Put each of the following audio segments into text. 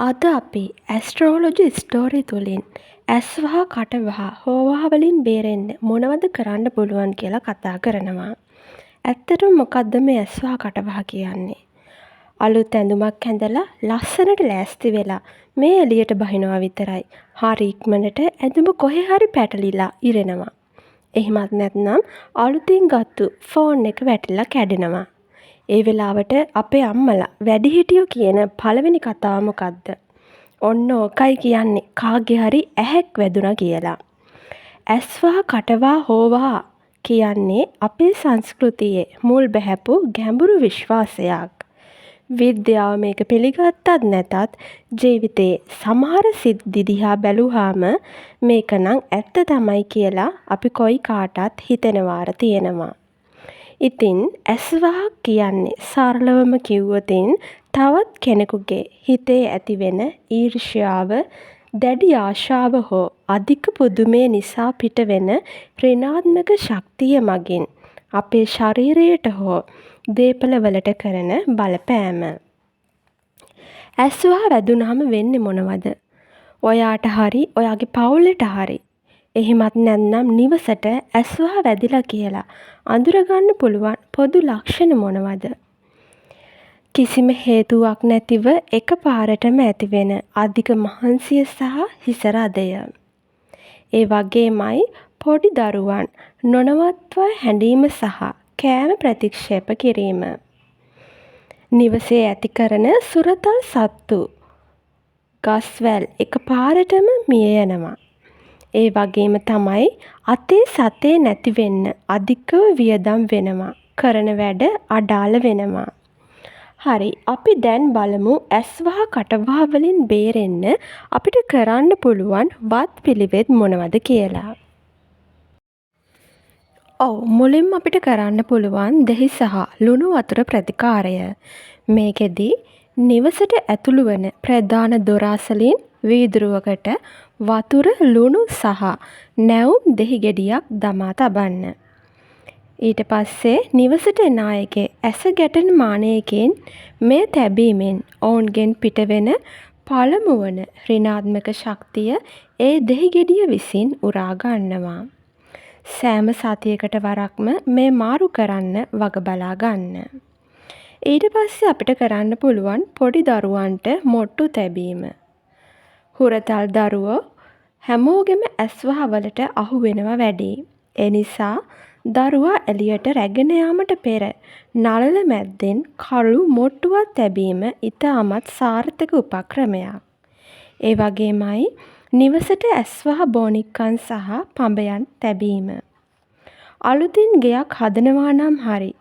අද අපි ඇස්ට්‍රෝලොජි ස්ටෝරි තුලින් ඇස් වහ කට වහ හෝවහා වලින් බේරෙන්න මොනවද කරන්න පුළුවන් කියලා කතා කරනවා. ඇත්තටම මොකද්ද මේ ඇස් වහ කට වහ කියන්නේ? අලුත් ඇඳුමක් ඇඳලා ලස්සනට ලෑස්ති වෙලා මේ එළියට බහිනවා විතරයි. හරි ඉක්මනට ඇඳුම කොහේ හරි පැටලිලා ඉරෙනවා. එහෙමත් නැත්නම් අලුතින් ගත්තු ෆෝන් එක වැටිලා කැඩෙනවා. ඒ වෙලාවට අපේ අම්මලා වැඩිහිටියෝ කියන පළවෙනි කතාව මොකද්ද? ඔන්න ඕකයි කියන්නේ කාගේ හරි ඇහැක් වැදුනා කියලා. ඇස් වහ කට වහ හෝවහා කියන්නේ අපේ සංස්කෘතියේ මුල් බැහැපු ගැඹුරු විශ්වාසයක්. විද්‍යාව මේක පිළිගත්තත් නැතත් ජීවිතේ සමහර සිද්ධි දිහා බැලුවාම මේක නම් ඇත්ත තමයි කියලා අපි කොයි කාටත් හිතෙන වාර තියෙනවා. ඉතින් ඇස් වහක් කියන්නේ සරලවම කිව්වොතින් තවත් කෙනෙකුගේ හිතේ ඇතිවෙන ඊර්ෂ්‍යාව, දැඩි ආශාව හෝ අධික පුදුමය නිසා පිටවෙන ඍණාත්මක ශක්තිය මගින් අපේ ශරීරයට හෝ දේපළ වලට කරන බලපෑම. ඇස් වහ වැදුනහම වෙන්නේ මොනවද? ඔයාට හරි ඔයාගේ පවුලට හරි එහෙමත් නැත්නම් නිවසට ඇස් වහ වැදිලා කියලා අඳුරගන්න පුළුවන් පොදු ලක්ෂණ මොනවද? කිසිම හේතුවක් නැතිව එකපාරටම ඇතිවෙන අධික මහන්සිය සහ හිස රදය. ඒ වගේමයි පොඩි දරුවන් නොනවත්වා හැඬීම සහ කෑම ප්‍රතික්ෂේප කිරීම. නිවසේ ඇති කරන සුරතල් සත්තු ගස් වැල් එකපාරටම මිය යනවා. ඒ වගේම තමයි අතේ සතේ නැති වෙන්න අධිකව වියදම් වෙනවා. කරන වැඩ අඩාල වෙනවා. හරි, අපි දැන් බලමු ඇස් වහ කට වහ වලින් බේරෙන්න අපිට කරන්න පුළුවන් වත් පිළිවෙත් මොනවද කියලා. ඔව්, මුලින්ම අපිට කරන්න පුළුවන් දෙහි සහ ලුණු වතුර ප්‍රතිකාරය. මේකෙදි නිවසට ඇතුළු වන ප්‍රධාන දොර අසලින් වීදුරුවකට වතුර, ලුණු සහ නැවුම් දෙහි ගෙඩියක් දමා තබන්න. ඊට පස්සේ නිවසට එන අයගේ ඇස ගැටෙන මානයකින් මෙය තැබීමෙන් ඔවුන්ගෙන් පිටවෙන පළමු වන ඍණාත්මක ශක්තිය ඒ දෙහි ගෙඩිය විසින් උරා ගන්නවා. සෑම සතියකට වරක්ම මෙය මාරු කරන්න වග බලා ගන්න. ඊට පස්සේ අපිට කරන්න පුළුවන් පොඩි දරුවන්ට මොට්ටු තැබීම. හුරතල් දරුවෝ හැමෝගෙම ඇස් වහ වලට අහු වෙනවා වැඩියි. ඒ නිසා දරුවා එළියට රැගෙන යාමට පෙර නළල මැද්දෙන් කළු මොට්ටුවක් තැබීම ඉතාමත් සාර්ථක උපක්‍රමයක්. ඒ වගේමයි නිවසට ඇස් වහ බෝනික්කන් සහ පඹයන් තැබීම. අලුතින් ගෙයක් හදනවා නම් හරි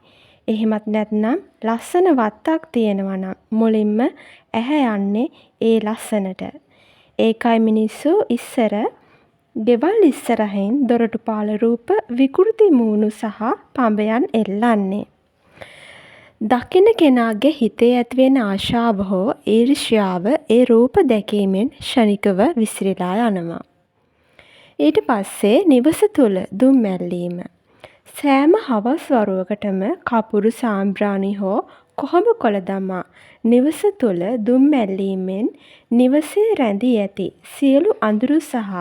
එහෙමත් නැත්නම් ලස්සන වත්තක් තියෙනවා නම් මුලින්ම ඇහැ යන්නේ ඒ ලස්සනට. ඒකයි මිනිස්සු ඉස්සර ගෙවල් ඉස්සරහින් දොරටුපාල රූප, විකෘති මූණු සහ පඹයන් එල්ලන්නේ. දකින කෙනාගේ හිතේ ඇතිවෙන ආශාව හෝ ඊර්ෂ්‍යාව ඒ රූප දැකීමෙන් ක්ෂණිකව විසිරිලා යනවා. ඊට පස්සේ නිවස තුළ දුම් ඇල්ලීම. සෑම හවස් වරුවකටම කපුරු සාම්බ්‍රාණි හෝ කොහොඹ කොළ දමා නිවස තුළ දුම් ඇල්ලීමෙන් නිවසේ රැඳී ඇති සියලු අඳුරු සහ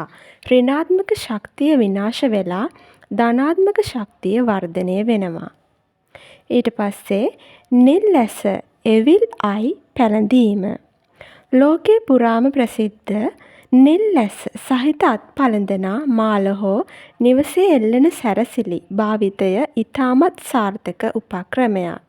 ඍණාත්මක ශක්තිය විනාශ වෙලා ධනාත්මක ශක්තිය වර්ධනය වෙනවා. ඊට පස්සේ නිල් ඇස එවිල් අයි පැළඳීම. ලෝකය පුරාම ප්‍රසිද්ධ නිල් ඇස සහිත අත් පළඳනා මාල හෝ නිවසේ එල්ලෙන සැරසිලි භාවිතය ඉතාමත් සාර්ථක උපක්‍රමයක්.